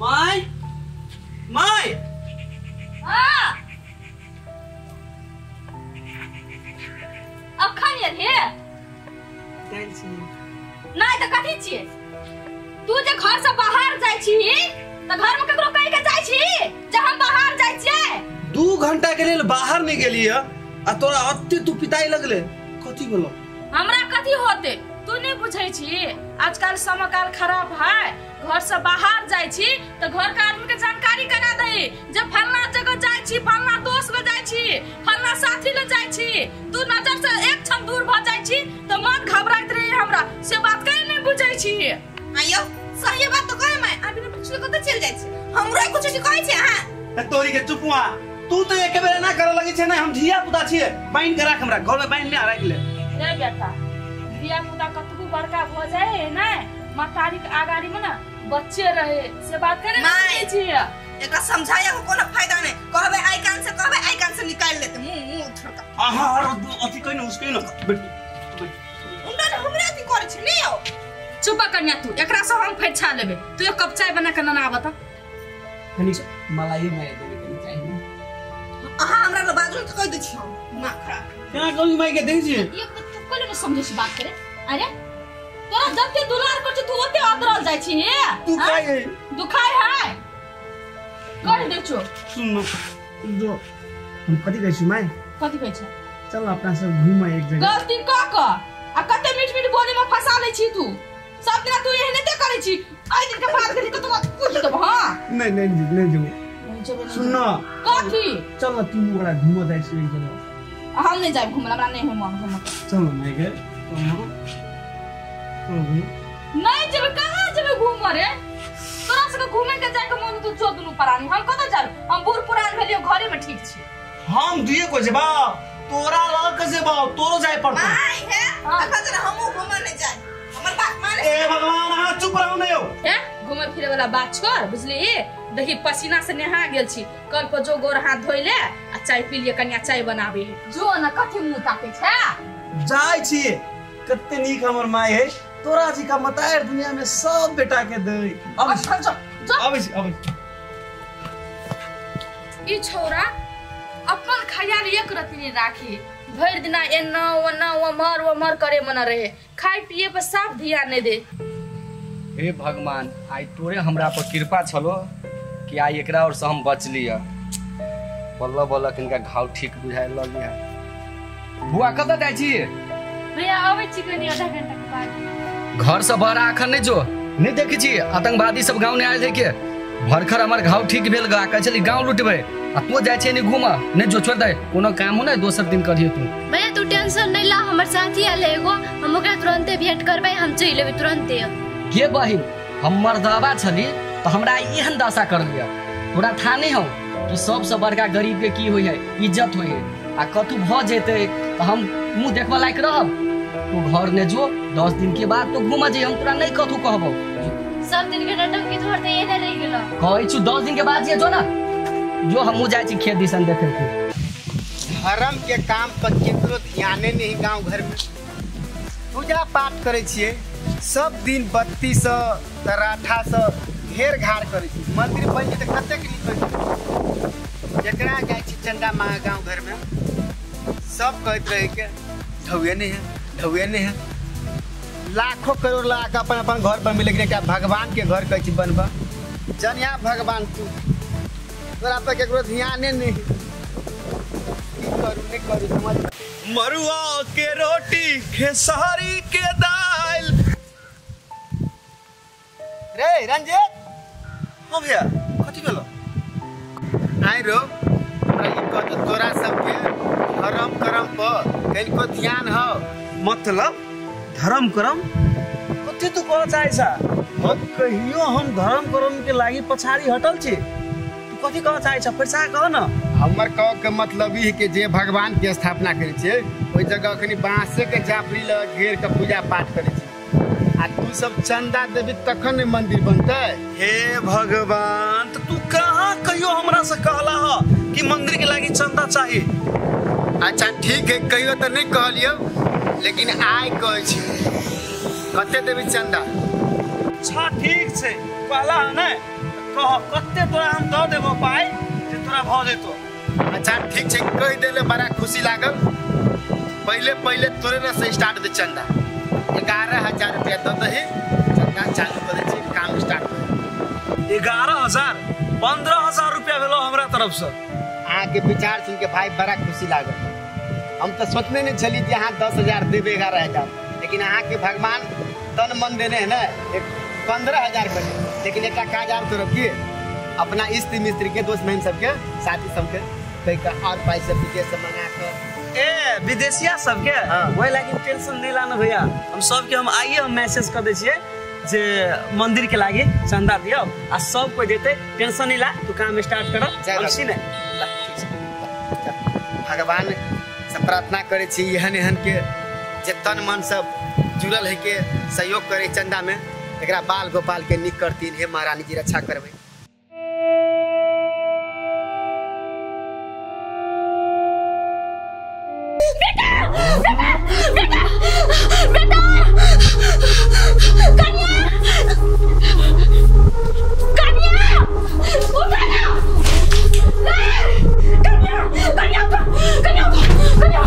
My my हां अखन ये दालि छी नहीं त कथि छी तू जे घर से बाहर जाय छी त घर में केकरो कहि के जाय छी जे हम बाहर जाय छियै। 2 घंटा के लेल बाहर नहीं गेली आ तोरा अत्ते तू पिताई लगले कथि बोलो हमरा कथि होते तू नहीं बुझै छी आजकल समकाल खराब है घर से बाहर जाय छी त घर के आदमी के जानकारी करा दही जे फलना जगह जाय छी फलना दोस्त ले जाय छी फलना साथी ले जाय छी तू नजर से एक क्षण दूर भ जाय छी त मन घबराइत रहे हमरा से बात कहीं नहीं बुझै छी। आयो सही बात तो कहे मैं अभी ने पूछले कत चल जाय छी हमरो कुछ कहै छै हां तोरी के चुपवा तू तो एक बेर ना करे लगी छै ना हम धिया पुता छियै बांध के राख हमरा घर में बांध ले राख ले रे बेटा धिया पुता कतबो बड़का भ जाए है ना महतारी के आगाड़ी में ना बच्चे रहे से बात करे नहीं छी एकरा समझाया को कोनो फायदा नहीं कहबे आई कान से कहबे आई कान से निकाल लेते मुंह मुंह छोड़का आहा अथि कहि न उसके न बैठ उंडा हमरा अथि करे छी नहीं आओ चुप कन्या तू एकरा से हम फैछा लेबे तू एक कप चाय बना के ना आबत कनी मलाई में देबे कनी चाहिए आहा हमरा ल बाजू त कहि दै छी हम दिमाग खराब केना कहू माई के देखै छी एक तू कोने न समझै छी बात करे अरे तोरा जते दुलार कर छी तू ओते अदरल जाय छी तू काई है दुखाय है कह दे छो सुन न जो हम कथि कहै छी माई कथि कहै छी चल अपना सब घूमा एक जगह गलती क क आ कते मीठ मीठ बोली में फंसा लै छी तू सब दिन तू एहने ते करै छी आइ दिन के बात करी त तू पूछ देब हां नहीं नहीं नहीं जेबो सुन न कथि चल न तीनू गोरा घूम जाय छी एक जगह हम नहीं जाब घूमे हमरा नहीं है मन घूमे चल माई के नहीं जेबे कहां जेबे घूम रे तोरा सबके घूमे के जाय के मन तू चो दुनू परानी हम कत जाब हम बूढ़ पुरान भेलियो घरे में ठीक छी हम दुए को जेबा तोरा लग के जेबा तोरो जाय पड़तो माई हे अखन त हमहु घूमे नहीं जाय हमर बात माने ए भगवान हां चुप रहू नहीं हो ए घूमे फिरे वाला बात छोड़ बुझली देखी पसीना से नहा गेल छी कल पर जो गोर हाथ धोइ ले आ चाय पी लिए कनिया चाय बनाबे है जो न कथि मुंह ताके छै जाय छी कते नीक हमर माई है तोरा जी का मतार दुनिया में सब बेटा के दे अब अब अब ई छोरा अपन ख्याल एक रति नहीं राखी भर दिना एना ओना ओमर ओमर करे मन रहे खाए पिए पर साफ ध्यान नहीं दे। हे भगवान आई तोरे हमरा पर कृपा छलो कि आई एकरा और से हम बच लिया बल्ला बल्ला किनका घाव ठीक बुझाय लग गया। बुआ कत जाय छी भैया आबै छी कनी आधा घंटा के बाद घर से बाहर अखन नहीं जो नहीं देखै छी आतंकवादी सब गांव ने आयल है के भरखर हमर घाव ठीक भेल गा कहै छली गांव लुटबै आ तू जाय छै नहीं घूमा नहीं जो छोड़ दे कोनो काम हो ना दोसर दिन करियो तू। भैया तू टेंशन नहीं ला हमर साथी आयल एगो हम ओकरा तुरंते भेंट करबै हम चलि एबै तुरंते। के बहिन हम मर्दावा छली त हमरा एहन दशा कर लिया तोरा था नहीं हो कि सबसे बड़का गरीब के की होय है इज्जत होय है आ कतू भ जेते त हम मुंह देखबा लायक रहब। तू घर ने जो 10 दिन के बाद तो घूमा जे हम तोरा नहीं कतू कहबो सब दिन के नटंकी तोहर त एने रहि गेलो कहै छु 10 दिन के बाद जे जो ना जो हमहु जाय छी खेत दिसन देखे के। धर्म के काम पर केकरो ध्याने नहीं गांव घर में पूजा पाठ करे छियै सब दिन बत्ती से तराठा से घेर घार करे छी मंदिर बन जेतै कतेक नीक होइत जकरा जाय छी चंदा मांगे गांव घर में सब कहैत रहे के ढौए नहीं है ढौए नहीं है लाखों करोड़ लगा के अपन अपन घर बनबे लेकिन एकटा भगवान के घर कहै छी बनबा जनिया भगवान तू तोरा पर केकरो ध्याने नहीं की करू नहीं करू समझ। मरुआ के रोटी खेसारी के दाल रे रंजीत हां भैया कथि भेलो आइ रो हमरा ई कह तोरा सबके धर्म करम पर कनिको ध्यान हो मतलब धर्म करम कथि तू कह चाहै छ हम कहियो हम धर्म करम के लागि पछाड़ी हटल छी तू कथि कह चाहै छ पैसा कह न। हमर कह के मतलब ई कि जे भगवान के स्थापना करै छै ओहि जगह अखनी बांसे के जाफरी लग घेर के पूजा पाठ करै छै आ तू सब चंदा देबी तखन ने मंदिर बनतै। हे भगवान त तू कहां कहियो हमरा से कहला ह कि मंदिर के लागि चंदा चाहिए। अच्छा ठीक है कहियो त नहीं कहलियो लेकिन आइ कहै छी कते देबी चंदा। अच्छा ठीक छै कहला ने कह कते तोरा हम दऽ देबो पाइ जे तोरा भऽ जेतो। अच्छा ठीक छै, कहि देले बड़ा खुशी लागल। पहले पहले तोरे न से स्टार्ट दे चंदा 11,000 रुपया दऽ दही, चंदा चालू करै छी, काम स्टार्ट। 11,000 15,000 रुपया भेलो हमरा तरफ से। अहाँके विचार सुन के भाई बड़ा खुशी लागल। हम तो सोचने नहीं छली कि अहाँ 10,000 देबे 11,000, लेकिन अहाँके भगवान तन मन देने है ना, एक 15,000 बने। लेकिन एक काज आर करब कि अपना स्त्री मिस्त्री के दोस्त बहन सबके साथी सबके कहि कऽ और पाइ सब विदेश से मंगा कऽ। ए विदेशिया सबके? हाँ। वही लागी टेंशन नहीं लाना भैया, हम सबके हम आइए हम मैसेज कर दै छियै जे मंदिर के लागी चंदा दियौ आ सब कोई देते, टेंशन नहीं ला, तू काम स्टार्ट कर। हम छी ने। भगवान से प्रार्थना करै छी एहन एहन के जे तन मन सब जुड़ल है के सहयोग करे चंदा में, एकरा बाल गोपाल के निक करतीन। हे महारानी जी रक्षा करबै। बेटा बेटा बेटा बेटा कन्या कन्या उठा ना, कन्या कन्या कन्या कन्या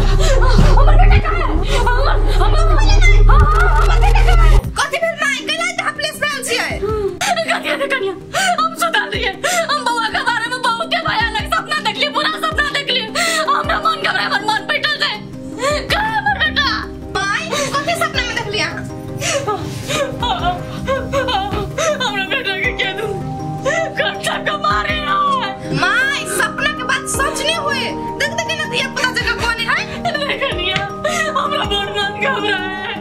हमर बेटा कहाँ है? हमर हमर हमर बेटा कहाँ है? कथी भेल माय? कैला त पुलिस भेल छियै? कन्या कन्या हम सुतल रहियै, हम बौआ के बारे में बहुते भयानक सपना देखली, बुरा सपना देखली, हमरा मन घबराए, हमर मन बैठल जाए। कहाँ हमर बेटा? माय कथी सपना में देखली अहाँ? हमरा बेटा के के दू कच्चा के मारे है। माय सपना के बात सच नहीं हुए, देख देख ना धिया पुता जगह कोने है। कन्या हमरा बड़ मन घबराए,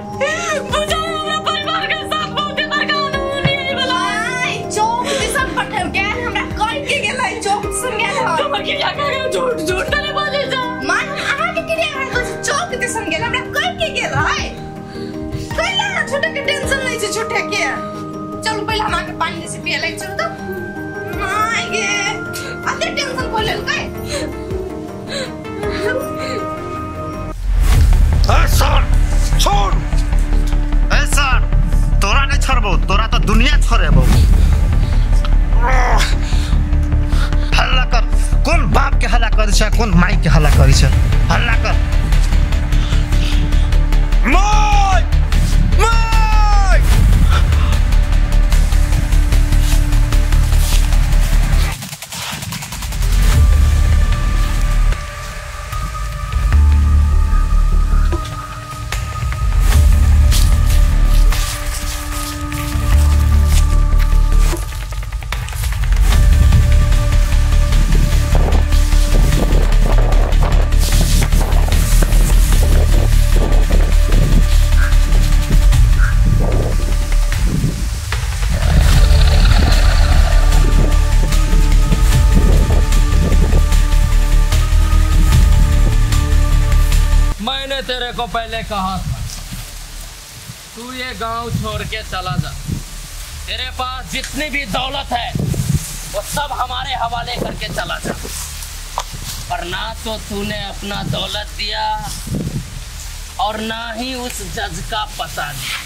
बुझा हमरा परिवार के साथ बहुते बड़का अनहोनी होई वाला। माय चौक दिसन पठल गेल, हमरा कह के गेलै चौक दिसन गेल है। हमर क्रिया कर झूठ झूठ तने बोले जा। माय हम अहाँ के क्रिया कर चौक दिसन गेल, हमरा कह के गेल है। कैला ना छोटे के टेंशन लै छै छोटे के। चलू पहले हम आके पानी जैसे पिए लै चलू तो। My गे अते टेंशन को लेलकै। ए सर छोड़, ए सर तोरा नहीं छोड़बो, तोरा तो दुनिया छोड़ेबो। हल्ला कर, कोन बाप के हल्ला करै छै, कोन माई के हल्ला करै छै, हल्ला कर। My my मैंने तेरे को पहले कहा था तू ये गांव छोड़ के चला जा, तेरे पास जितनी भी दौलत है वो सब हमारे हवाले करके चला जा। पर ना तो तूने अपना दौलत दिया और ना ही उस जज का पता दिया।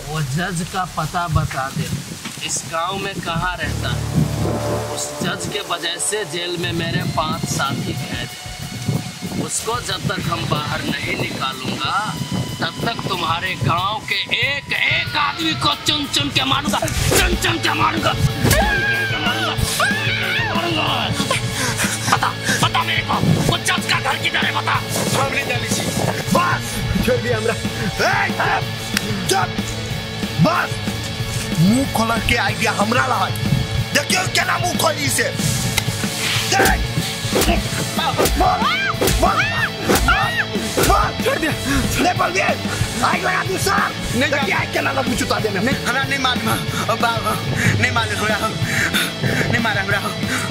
वो जज का पता बता दे इस गांव में कहाँ रहता है। उस जज के वजह से जेल में मेरे 5 साथी कैद हैं। उसको जब तक हम बाहर नहीं निकालूंगा तब तक तुम्हारे गांव के एक एक आदमी को चुन चुन के मारूंगा, चुन चुन के मारूंगा, मारूंगा। बता बता मेरे को वो जज का घर किधर है, बता। हम नहीं जाने छी, बस छोड़ दिया हमरा। चुप बस, मुंह खोल के आइडिया हमरा ला है, देखियो केना मुंह खोली से। देख छोड़ दिया, नहीं बोल दिए, आग लगा दू सर। नहीं देखिए आग केना लगू चुता देने। नहीं हमरा नहीं मालूम, बाप नहीं मालूम हमरा, नहीं मारा हमरा,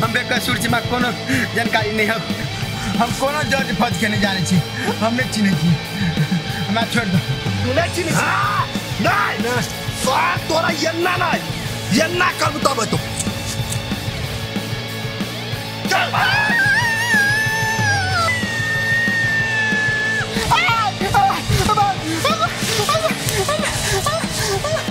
हम बेकसूर छी, हमरा कोनो जानकारी नहीं है, हम कोनो जज फज के नहीं जाने छी, हम नहीं चिन्है छी, हमरा छोड़ दो। तू नहीं चिन्है छी? नहीं सर तोरा एन्ना नहीं, एन्ना करबू तब तो। चल।